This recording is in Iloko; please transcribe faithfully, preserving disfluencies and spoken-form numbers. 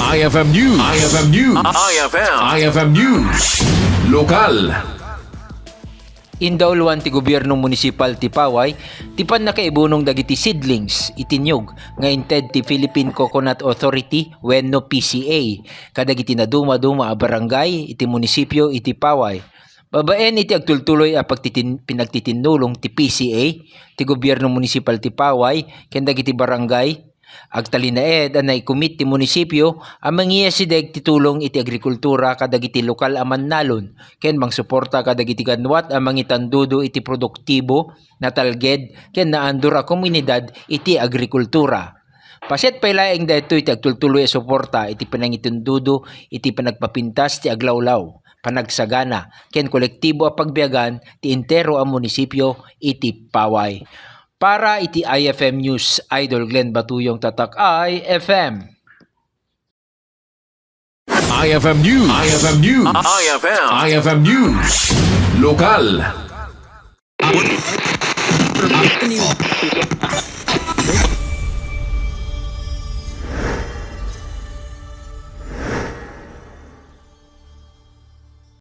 I F M News. I F M News. I F M. I F M News. Lokal. Indauluan ti Gobyerno Munisipal ti Paway ti pannakaibunong dagiti seedlings iti niyog nga inted ti Philippine Coconut Authority wenno P C A kadagiti nadumaduma a barangay iti munisipio iti Paway. Babaen iti agtultuloy a pagtitin-, pinagtitinnulong ti P C A, ti Gobyerno Munisipal ti Paway, ken dagiti barangay, agtalinaed a naikumit ti munisipio a mangiyasideg ti tulong iti agrikultura kadagiti lokal a mannalon ken mangsuporta kadagiti ganwat a mangitandudo iti produktibo, natalged, ken naandor a komunidad iti agrikultura. Paset pay laeng daytoy ti agtultuloy a suporta iti panangitandudo iti panagpapintas ti aglawlaw, panagsagana, ken kolektibo a pagbiagan ti entero a munisipio iti Paway. Para iti I F M News, Idol Glenn Batuyong, Tatak I F M. I F M News. I F M News. I F M. I F M News. Lokal.